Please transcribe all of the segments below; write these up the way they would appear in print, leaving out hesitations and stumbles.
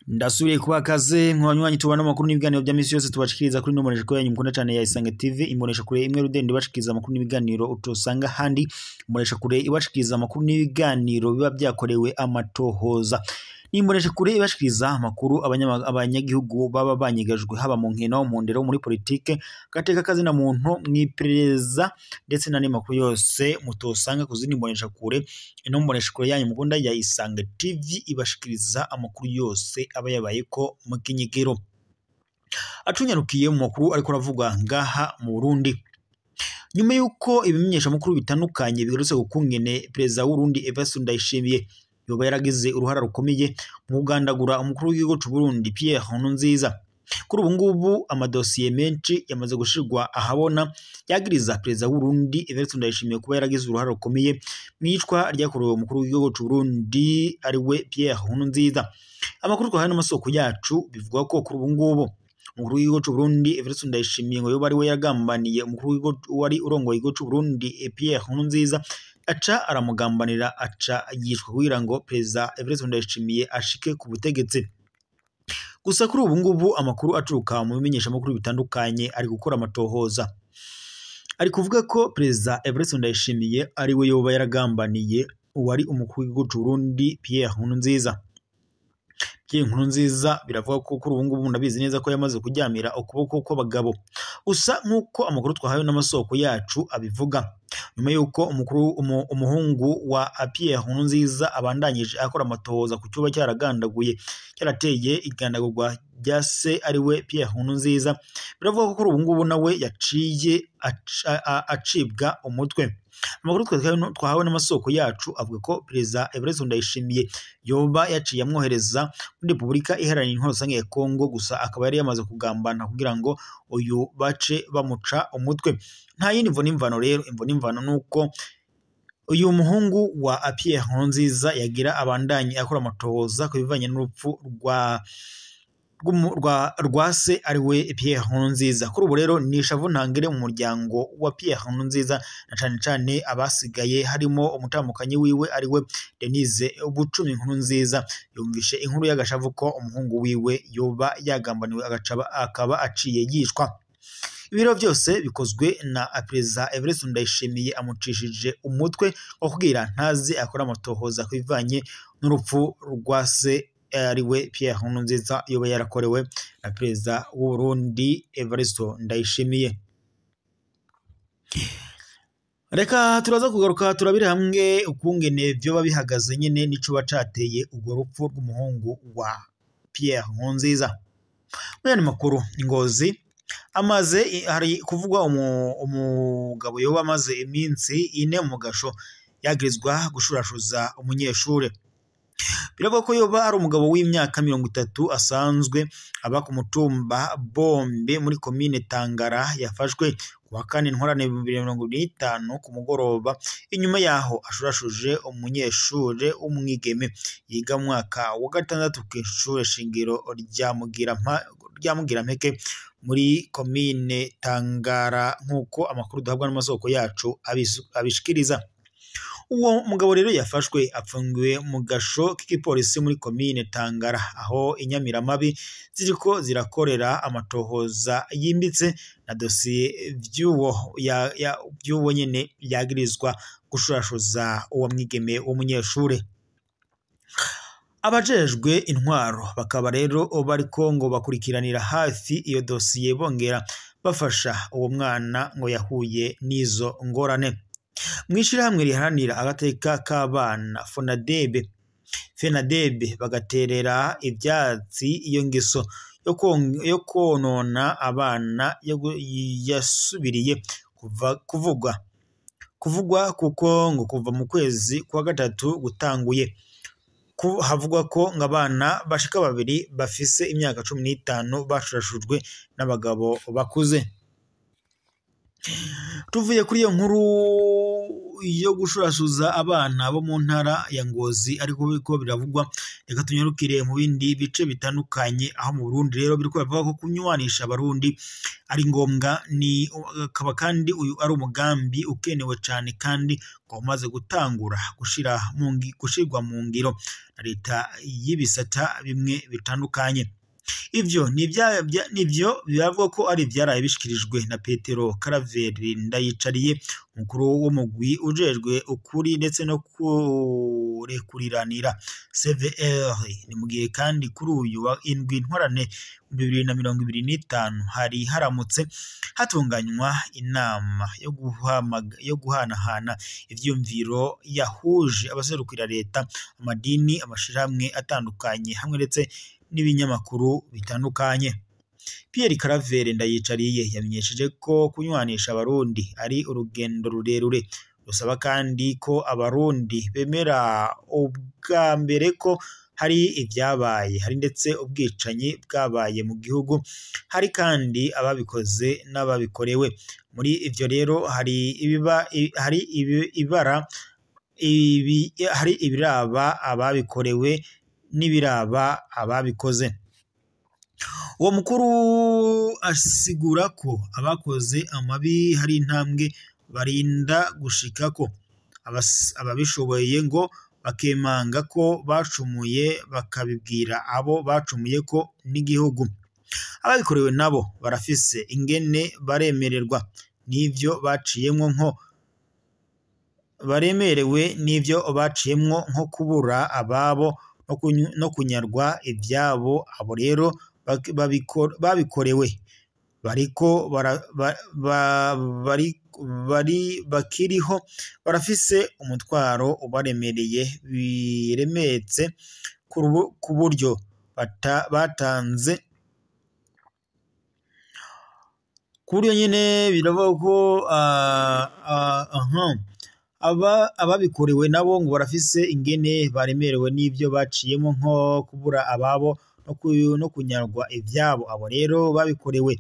Ndasubiye kuba kaze mwanywanyi tubana amakuru n'ibiganiro bya misi yose tubashikiriza kuri nomero yanyu mukunda cyane ya Isange TV, imbonesha kure imwe rudende ibashikiriza amakuru n'ibiganiro utosanga handi, imbonesha kure ibashikiriza amakuru n'ibiganiro biba byakorewe amatohoza. Nimbonesha kure ibashikiriza amakuru abanyagihugu baba banyegajwe haba mu nkino, mu ndero, muri politike, gateka kazi na muntu, mwiperereza ndetse n'andi makuru yose mutosanga kuzindi mbonesha kure. Ino mbonesha kure yanyu mukunda ya Isange TV ibashikiriza amakuru yose aba yabayeko mu kinyigiro. Atunyarukiye mu makuru ariko aravuga ngaha mu Burundi. Nyuma yuko ibimenyesha makuru bitandukanye bigarutse gukungene Perezida w'u Burundi Evariste Ndayishimiye yoba yaragize uruhara rukomeye mu kugandagura umukuru w'igihugu c'u Burundi Pierre Nkurunziza. Kuri ubu ngubu amadosiye menshi yamaze gushirwa ahabona yagiriza Perezida w'u Burundi Evariste Ndayishimiye kuba yaragize uruhara rukomeye mu iyicwa ryakorewe umukuru w'igihugu c'u Burundi ariwe Pierre Nkurunziza. Amakuru twahawe n'amasoko yacu bivuga ko kuri ubu ngubu umukuru w'igihugu c'u Burundi Evariste Ndayishimiye ngo yoba ariwe yagambaniye umukuru w'igihugu wari urongoye igihugu c'u Burundi Pierre Nkurunziza, aca aramugambanira, aca yicwa kugira ngo Perezida Evariste Ndayishimiye ashike ku butegetsi. Gusa kuri ubu ngubu amakuru aturuka mu bimenyeshamakuru bitandukanye ari gukora amatohoza ari kuvuga ko Perezida Evariste Ndayishimiye ariwe yoba yaragambaniye uwari umukuru w'igihugu c'u Burundi Pierre Nkurunziza. Pierre Nkurunziza biravuga ko kuri ubu ngubu ndabizi neza ko yamaze kuryamira ukuboko kw'abagabo. Gusa nk'uko amakuru twahawe n'amasoko yacu abivuga, nyuma yuko umukuru umuhungu wa Pierre Nkurunziza abandanyije akora amatohoza ku cyuba cyaragandaguye cyarateye igandagurwa rya se ariwe Pierre Nkurunziza, biravuga ko kuri ubu ngubu nawe yaciye acibwa umutwe. Amakuru twahawe n'amasoko yacu avuga ko Perezida Evariste Ndayishimiye yoba yaciye amwohereza muri Repubulika Iharanira Intwaro Rusange ya Kongo, gusa akaba yari yamaze kugambana kugira ngo uyu bace bamuca umutwe. Nta yindi mvo n'imvano rero, imvo n'imvano nuko uyu muhungu wa Pierre Nkurunziza yagira abandanye akora amatohoza ku bivanye n'urupfu rwa se ariwe Pierre Nkurunziza. Kuri ubu rero ni ishavu ntangere mu muryango wa Pierre Nkurunziza na cane cane abasigaye harimo umutamukanyi wiwe ariwe Denise Bucumi Nkurunziza. Yumvishe inkuru y'agashavu ko umuhungu wiwe yoba yagambaniwe akaba aciye yicwa. Ibiro byose bikozwe na Perezida Evariste Ndayishimiye amucishije umutwe wo kugira ntazi akora amatohoza ku bivanye n'urupfu rwa se ariwe Pierre Nkurunziza yoba yarakorewe na Perezida w'u Burundi Evariste Ndayishimiye. Reka turaza kugaruka turabire hamwe ukungene vyoba bihagaze nyene nico bacateye urwo rupfu rw'umuhungu wa Pierre Nkurunziza. Muri aya makuru Ngozi amaze hari kuvugwa umugabo yoba amaze iminsi ine mu gasho yagirizwa gushurashuza umunyeshure. Biravuga ko yoba ari umugabo w'imyaka 30 asanzwe aba ku mutumba Bombe muri komine Tangara, yafashwe kuwa kane Ntwarante 2025 ku mugoroba, inyuma yaho ashurashuje umunyeshure w'umwigeme yiga mu mwaka wa gatandatu kw'ishure shingiro rya Mugirampeke muri komine Tangara, nk'uko amakuru duhabwa n'amasoko yacu abishikiriza. Uwo mugabo rero yafashwe apfungiwe mu gasho k'igipolisi muri komine Tangara, aho inyamiramabi ziriko zirakorera amatohoza yimbitse na dosiye vy'uwo nyene yagirizwa gushurashuza uwo mwigeme w'umunyeshure. Abajejwe intwaro bakaba rero bariko ngo bakurikiranira hafi iyo dosiye, bongera bafasha uwo mwana ngo yahuye n'izo ngorane. Mw'ishirahamwe riharanira agateka k'abana FENADEB bagaterera ivyatsi iyo ngeso yo konona abana yasubiriye kuvugwa kuko ngo kuva mu kwezi kwa gatatu gutanguye havugwa ko ngo abana bashika babiri bafise imyaka 15 bashurashujwe n'abagabo bakuze. Tuvuye kuri iyo nkuru yo gushurashuza abana bo mu ntara ya Ngozi ariko biriko biravugwa, reka tunyarukire mu bindi bice bitandukanye aho mu Burundi rero biriko biravuga ko kunywanisha abarundi ari ngombwa, ni akaba kandi uyu ari umugambi ukenewe cane kandi ngo umaze gutangura gushirwa mu ngiro na leta y'ibisata bimwe bitandukanye. Ivyo nivyo biravuga ko ari ivyaraye bishikirijwe na Petero Karaveri Ndayicariye, umukuru w'umugwi ujejwe ukuri ndetse no kurekuriranira CVR. Ni mu gihe kandi kuri uyu wa 7 Ntwarante 2025 hari haramutse hatunganywa inama yo guhanahana ivyiyumviro yahuje abaserukira leta, amadini, amashirahamwe atandukanye hamwe ndetse n'ibinyamakuru bitandukanye. Pierre Karaveri Ndayicariye yamenyesheje ko kunywanisha abarundi ari urugendo rurerure, rusaba kandi ko abarundi bemera ubwa mbere ko hari ivyabaye, hari ndetse ubwicanyi bwabaye mu gihugu, hari kandi ababikoze n'ababikorewe. Muri ivyo rero hari ibiraba ababikorewe n'ibiraba ababikoze. Uwo mukuru asigura ko abakoze amabi hari intambwe barinda gushikako, ababishoboye ngo bakemanga ko bacumuye bakabibwira abo bacumuye ko n'igihugu. Ababikorewe nabo barafise ingene baremererwa n'ivyo baciyemwo nko baremerewe n'ivyo baciyemwo nko kubura ababo no kunyarwa ivyabo. Abo rero babikorewe bariko bari bakiriho barafise umutwaro ubaremereye biremetse ku buryo batanze kuri nyine biravuga ko ababikorewe nabo ngo barafise ingene baremerewe n'ivyo baciyemo nko kubura ababo no kunyarwa ivyabo. Abo rero babikorewe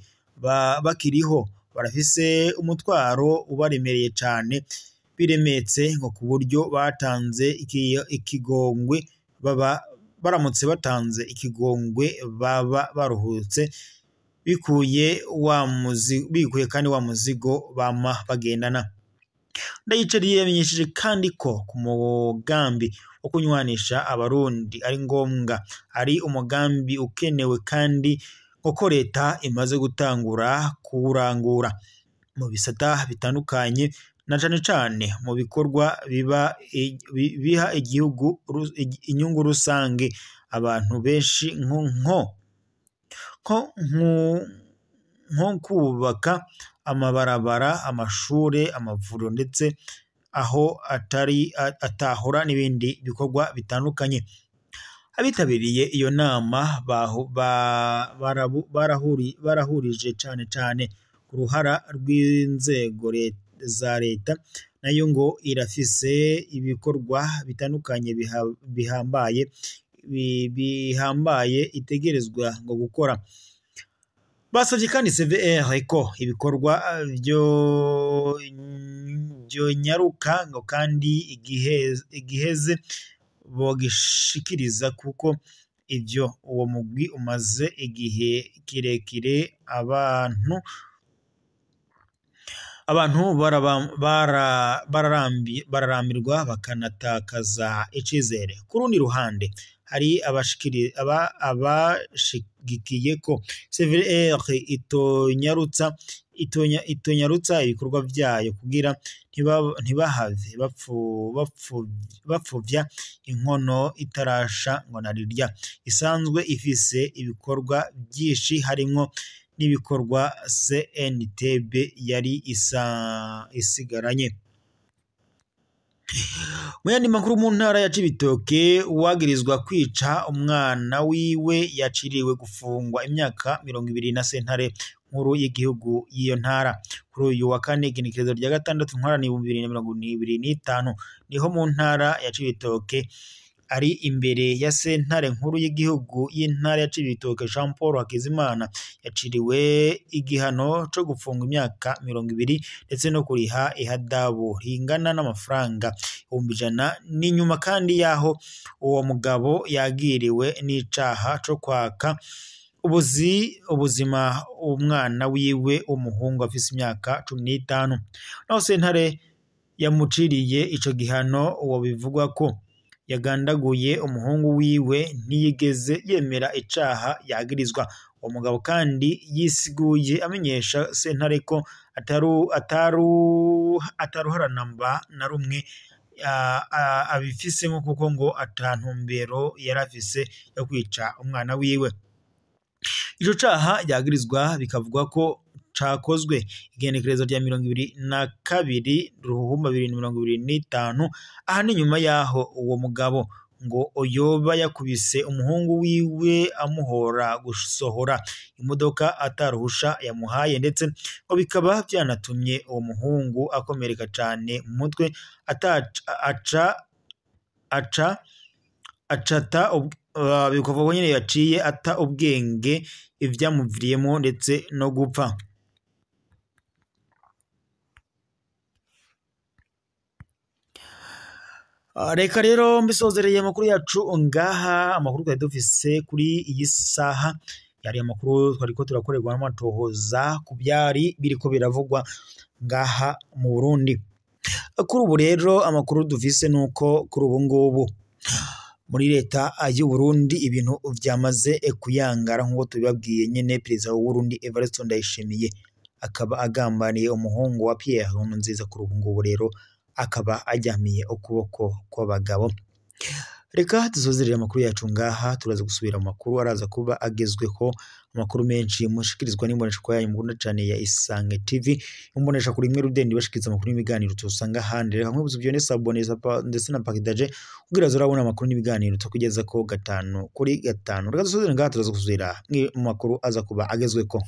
bakiriho barafise umutwaro ubaremereye cane biremetse ngo ku buryo batanze ikigongwe, baba baramutse batanze ikigongwe baba baruhutse bikuye kandi wa muzigo bama bagendana. Ndayicariye yamenyesheje kandi ko ku mugambi wo kunywanisha abarundi ari ngombwa, ari umugambi ukenewe kandi ko leta imaze gutangura kuwurangura mu bisata bitandukanye na cane cane mu bikorwa biha igihugu inyungu rusange abantu benshi nko kubaka amabarabara, amashure, amavuriro ndetse aho atari atahora n'ibindi bikorwa bitandukanye. Abitabiriye iyo nama barahurije cane cane ku ruhara rw'inzego za leta, nayo ngo irafise ibikorwa bitandukanye bihambaye itegerezwa ngo gukora. Basavye kandi CVR ko ibikorwa vyonyaruka ngo kandi igiheze bogishikiriza, kuko ivyo uwo mugwi umaze igihe kirekire abantu bararambirwa bakanatakaza icizere. Ku rundi ruhande hari abashigikiye ko CVR itonyarutsa ibikorwa vyayo kugira ntibahave bapfuvya inkono itarasha ngo narirya isanzwe ifise ibikorwa vyinshi harimwo n'ibikorwa CNTB yari isigaranye. Mu yandi makuru, mu ntara ya Cibitoke, uwagirizwa kwica umwana wiwe yaciriwe gufungwa imyaka 20 na sentare nkuru y'igihugu y'iyo ntara. Kuri uyu wa kane igenekerezo rya 6 Ntwarante 2025 niho mu ntara ya Cibitoke Ari imbere ya sentare nkuru y'igihugu y'intara ya Cibitoke, Jean Paul Hakizimana yaciriwe igihano co gupfunga imyaka 20 ndetse no kuriha ihadabu ringana n'amafaranga 100,000. Ni nyuma kandi yaho uwo mugabo yagiriwe n'icaha co kwaka ubuzima umwana wiwe w'umuhungu afise imyaka 15. Naho sentare yamuciriye ico gihano, uwo bivugwa ko yagandaguye umuhungu wiwe ntiyigeze yemera icaha yagirizwa. Uwo mugabo kandi yisiguye amenyesha sentare ko ataruharanamba na rumwe abifisemo, kuko ngo atantumbero yari afise yo kwica umwana wiwe. Ico caha yagirizwa bikavugwa ko cakozwe igenekerezo rya 22 Ruhuhuma 2025. Aha ni nyuma yaho uwo mugabo ngo yoba yakubise umuhungu wiwe amuhora gusohora imodoka ataruhusha yamuhaye, ndetse ngo bikaba byanatumye uwo muhungu akomereka cane mu mutwe, acata bikavugwa nyene yaciye ata ubwenge, ivyamuviriyemo ndetse no gupfa. Reka rero mbisozereye amakuru yacu ngaha. Amakuru twari dufise kuri iyi saha yari amakuru twariko turakorerwa n'amatohoza ku byari biriko biravugwa ngaha mu Burundi. Kuri ubu rero amakuru dufise nuko kuri ubu ngubu muri leta y'u Burundi ibintu vyamaze kuyangara, nk'uko tubibabwiye nyene. Perezida w'u Burundi Evariste Ndayishimiye akaba agambaniye umuhungu wa Pierre Nkurunziza. Kuri ubu ngubu rero akaba aryamiye ukuboko kw'abagabo. Reka dusozerere amakuru yacu ngaha, turaza gusubira mu makuru araza kuba agezweho, amakuru menshi mushikirizwa n'imbonesha yanyu mukunda cane ya Isange TV, imbonesha kuri imwe rudende bashikiriza amakuru n'ibiganiro tusanga handi. Reka nkwibuze byone sabone ndetse na pakidaje kugira uzurabona amakuru n'ibiganiro tukugeza ko 5 kuri 5. Reka dusozerere ngaha, turaza gusubira mu makuru aza kuba agezweko.